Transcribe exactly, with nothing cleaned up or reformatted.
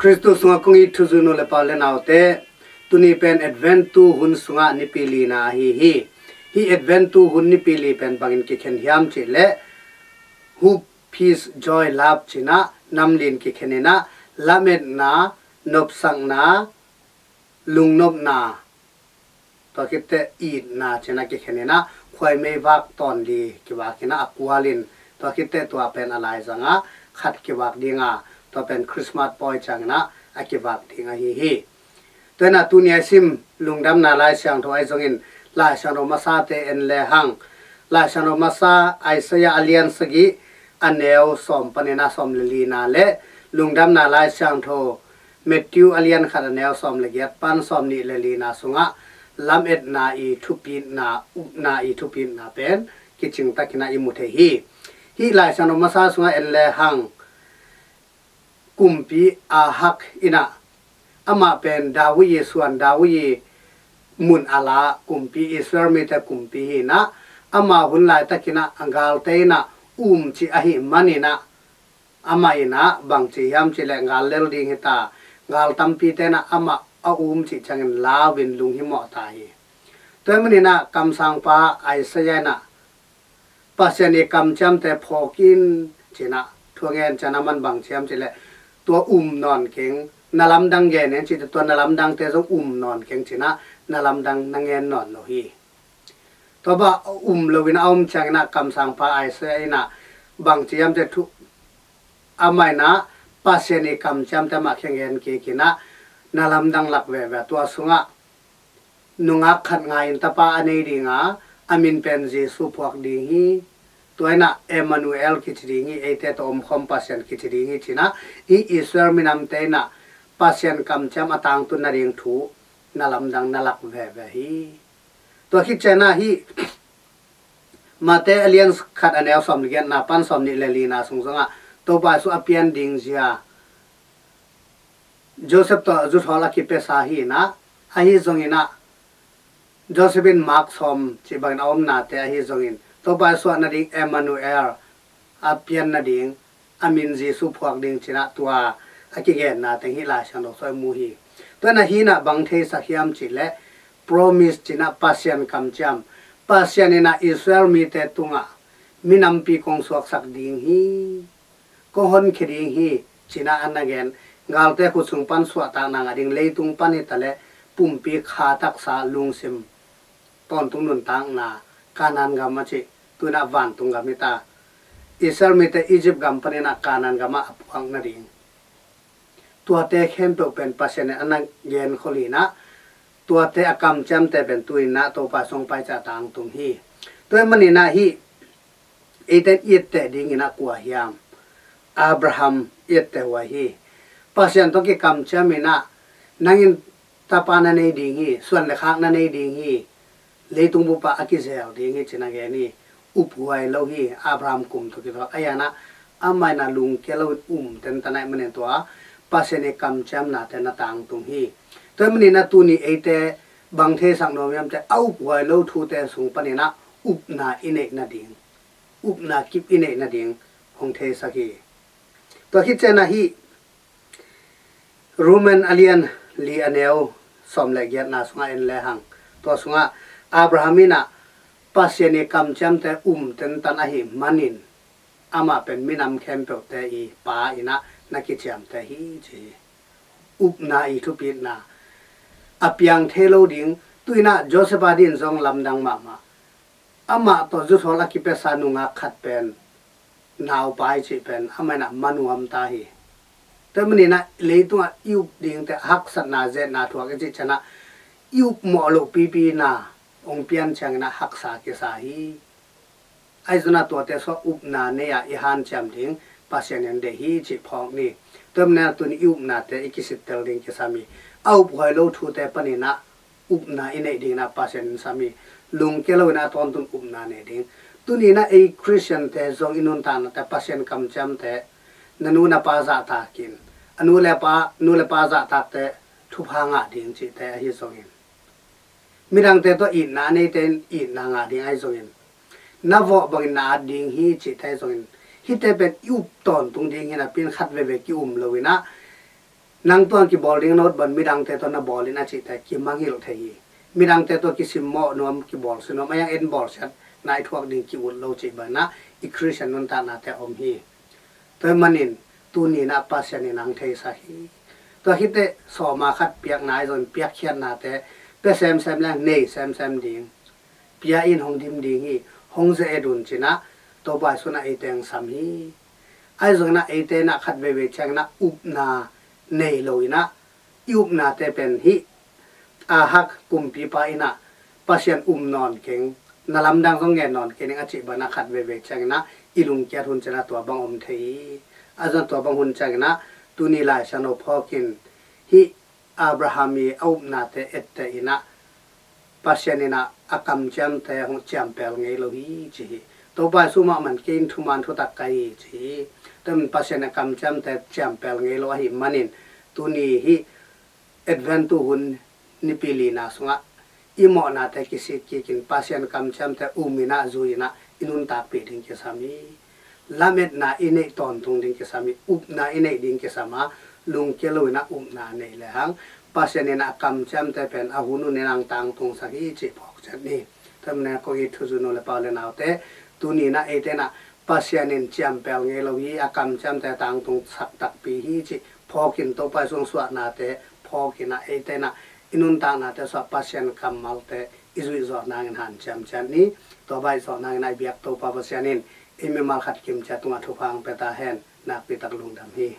Khristu sungah kong it thuzui nu le pa u le naute, tuni pen Advent tu hun sungah nipi lina ahi hi. Hih Advent tu hun nipi li pen bangin kikhen hiam cih leh, Hope, Peace, Joy, Love cinah nam li in kikhen inah, lametna, nopsakna, lungnopna, tua khitteh itna cinah kikhen inah, khuaimei vak tawn li kivak inah a kual in, tua khitteh tua pen a laizangah khat kivak dinga, tua pen Christmas pawi cianginah a kivak ding ahi hi. Tua inah tuni a i sim Lungdamna Lai Siangtho ahi zongin, Lai Siangtho masate en lehang, Lai Siangtho masa Isaiah a lian sagih a neu sawm panin a sawm le lina le Lungdamna Lai Siangtho Matthew a lian khat a neu sawm le giat pan sawm nih le lina sungah lametna i thupitna, upna i thupitna pen kicingtakinah i mu thei hi. Hih Lai Siangtho masa sungah en lehang, kumpi Ahab inah, amah pen David i suan, David i mun a la kumpi, Israel mite kumpi hi inah, amah hun laitakinah a galte inah um cih ahi maninah, amah inah bangci hiam cih leh gal lel ding hita, gal tampite inah amah a um cih ciangin lau in lunghimawh ta hi. Tua hi maninah kamsangpa Isaiah inah, Pasian i kamciamte phawk in cinah thu a ngen ciang, aman bangci hiam cih leh, tua um nawn keng, na lamdang gen in cih teh, tua na lamdangte zong um nawn keng cinah, na lamdang na ngen nawn lo hi. Tua bang um loin a om cianginah kamsangpa Isaiah inah bangci hiam cih leh, thu amah inah Pasian i kamciamte amah kiang gen kikinah, na lamdang lak veve, tua sungah nungak khat ngai in tapa a nei dinga, a min pen Jesu phuak ding hi. Tua inah Emmanuel kici ding hi, eite tawh omkhawm Pasian kici ding hi cinah, hih Israel minamte inah Pasian kamciam a tangtun nading thu na lamdang na lak veve hi. Tua khit cianah hih Mate a lian khat a neu sawm le giatna pan sawm nih le lina sung zongah Topa Jesu a pian ding zia Joseph tawh zuthawl a kipiasa hi inah, ahi zonginah Joseph in mak sawm cih bangin a omnate ahi zongin, Topa Jesu a nading Emmanuel a pian nading, a min Jesu phuak ding cinah tua a kigenna teng hih Lai Siangtho sungah i mu hi. Tua inah hih inah bang theisak hiam cih leh, promise cinah Pasian kamciam, Pasian inah Israel mite tungah minampi kong suaksak ding hi, kong honkhia ding hi cinah a na gen, galte khut sung pan suahtakna ngah ding, leitung pan hitaleh pumpi kha taksa lungsim tawntung nuntakna, Kanaan gam a cih, tu inah vantung gam hita, Israel mite Egypt gam paninah Kanaan gamah a puak nading, tuate khempeuh pen Pasian in a na genkhol hi inah, tuate a kamciamte pen tu inah Topa sung pai ciah tangtung hi. Tua hi maninah hih eite in i etteh dinginah kua hiam? Abraham i etteh huai hi. Pasian tawh kikamciam inah, nang in tapa na nei ding hi, suan le khak na nei ding hi, leitung bup ah a kizel ding hi cinah gen hi. Uphuai lo hi, Abraham kum tawh kituak a, ahi inah amah inah lungkia loin um tentan ahih manin tua Pasian i kamciamnate na tangtung hi. Tua hi maninah tuni eite bang theisak nuam hiam cih leh, a uphuai lo thute sung paninah upna i neih nading, upna kip i neih nading hong theisak hi. Tua khit cianah hih Roman a lian li a neu sawm le giatna sungah en lehang, tua sungah Abraham inah Pasian i kamciamte um tentan ahih manin, amah pen minam khempeuhte i pa inah na kiciamteh hi ci hi. Upna i thupitna, a piang thei lo ding, tu inah Joseph a dingin zong lamdang mahmah. Amah tawh zuthawl a kipiasa nungak khat pen naupai cih pen amah inah manuam ta hi. Tua hi maninah leitungah i up dingte, haksatna, zetna thuak i cih cianah i upmawh loh pipi na hong pian cianginah haksa kisa hi. Ahi zonah tuate sungah upna nei-a i hanciam ding Pasian in deih hi cih phawk ni. Tua hi maninah tuni i upnate i kisittel ding kisam hi. A uphuai lo thute paninah upna i neih dinginah Pasian in sam hi. Lungkia loinah a tawntun upna nei ding. Tuninah ei Khristiante zong i nuntaknate Pasian kamciamte, na nu na pa zahtakin, a nu le pa, nu le pa zahtakte thupha ngah ding cihte ahi zongin, midangte tawh itna a neite in itna ngah ding ahi zongin, na vawh bangin na at ding hi cihte ahi zongin, hihte pen i up tawntung ding hi napi-in khat veve ki-um loinah Nang tuang kibawl ding na ut bang midangte tawh na bawl in a cihte kimangngilh thei hi. Midangte tawh kisimmawh nuam, kibawlsia nuam, a yang en bawlsiatna i thuak ding ki-ut lo cih bangin ah i Khristian nuntaknate a om hi. Tua ahih manin tuni-in ah Pasian in hong theisak hi. Tua khit teh sawma khat piakna ahi zongin piakkhiatnate pia semsem leng nei semsem ding, pia in hong dim ding hi. Hong ze-et un ci-in ah Topa Jesu in ah eite hong sam hi. Ahi zongin ah eite in ah khat veivei ciangin ah upna nei lo in ah i upnate pen hih Ahab kumpipa in ah Pasian um nawn keng, na lamdang zong ngen nawn keng ning a cih bangin ah khat veivei ciangin ah i lungkiat hun ciangin ah tua bang om thei hi. Ahi zongin tua bang hun ciangin ah tuni Lai Siangtho phawk in hih Abraham i a upnate etteh in ah Pasian in ah a kamciamte hong ciampel ngei lo hi ci hi. Topa Jesu mah man kei in thuman thutak ka hi ci hi. Tua ahih manin Pasian a kamciamte ciampel ngei lo ahih manin tuni hih Advent tu hun nipi lina sungah i mawhnate kisik kikin Pasian kamciamte um in ah zui in ah i nuntakpih ding kisam hi. Lametna i neih tawntung ding kisam hi. Upna i neih ding kisam a, lungkia lo in ah upna nei lehang Pasian in ah a kamciamte pen a hun hun in ah hong tangtungsak hi cih phawk ciat ni. Tua ahih manin kong it thuzui nu le pa u le naute, tuni in ah eite in ah Pasian in ciampel ngei lo hi, a kamciamte tangtungsak takpi hi cih phawk in Topa Jesu hong suahnate phawk in ah eite in ah i nuntaknate sungah Pasian kammalte i zuih zawh nangin hanciam ciat ni. Tua bang i zawh nangin ah i biak Topa Pasian in ei mimal khat kim ciat tungah thupha hong pia ta hen. Nakpi tak lungdam hi.